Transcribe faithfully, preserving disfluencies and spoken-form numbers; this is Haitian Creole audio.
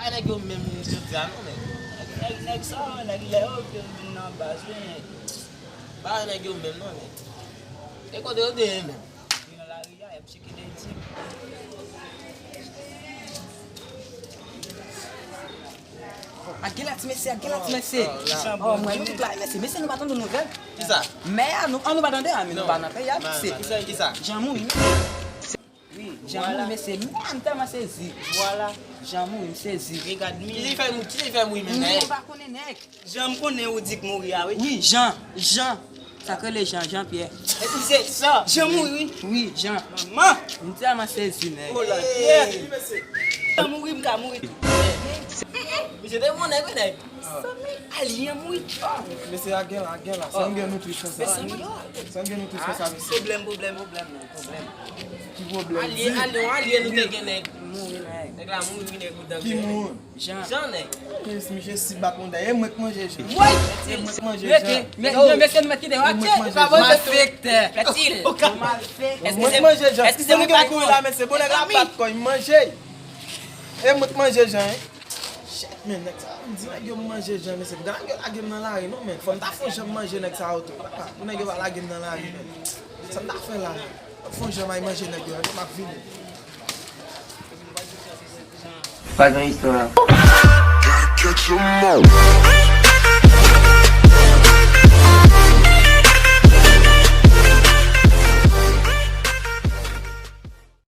A nèg yo menm jodi a non, men. Nèg, nèg, nèg sa yo, nèg lè yo vin nan baz, wi, nèg. Ba nèg yo menm non, men. E kote yo te ye menm? Yo nan lari a, y ap cheke de di. Ak gen la ti mesye, ak gen la ti mesye. Oh, mwen, nou tout la, mesye, mesye, nou pa tande nouvèl. Kisa? Mè a, nou, an nou pa tande a, men nou pa nan peyi a, mesye. Kisa? Jan mouri. Wi, Jan mouri, mesye. Mè a, m tèlman sezi. Vwala. Jan mouri, m sezi. Regad mi. Kisa l fè mouri, kisa l fè mouri menm, dayè? Nou pa konnen nèg. Jan m konnen ou di k mouri a, wi. Wi, Jan, Jan. Sa k rele Jan, Jan Pyè. Epi se sa. Jan mouri, wi. Wi, Jan. Manman. M tèlman sezi, nèg. Oh la, Pyè. Jan mouri, m ka mouri tou. Misye te bon nèg, wi, nèg. Alye an mouri. Mesye, a gen la, a gen la. Sa n gen nou tris konsa. Sa n gen nou tris konsa, mesye. Pwoblèm, pwoblèm, pwoblèm, nèg, pwoblèm. Ki pwoblèm? Alye, alye, alye nou te gen, nèg. Mouri, nèg. Nèg la mouri, nèg, ou dan. Ki moun? Jan. Jan, nèg. Yes, misye si bat moun dayè. E mwen k manje Jan. Woy! E mwen k manje Jan. Mesye, nou mèt kite yo atè. Malfektè. Fètil. Malfektè. Mwen k manje Jan. Eskize mwen, eskize mwen, pa kouri la, mesye. Bon, nèg la bat kò, m manje. E mwen k manje Jan, hein. Shit, men, nèg sa, m di nèg yo m manje Jan, mesye. Gade nèg yo lage m nan lari, non, men. Fò m ta fon jan m manje nèg sa yo tou. Pou nèg yo pa lage m nan lari, men. Sa m ta fè la, men. Fon jan m al manje nèg yo, epi m ap vini. Pa gen istwa.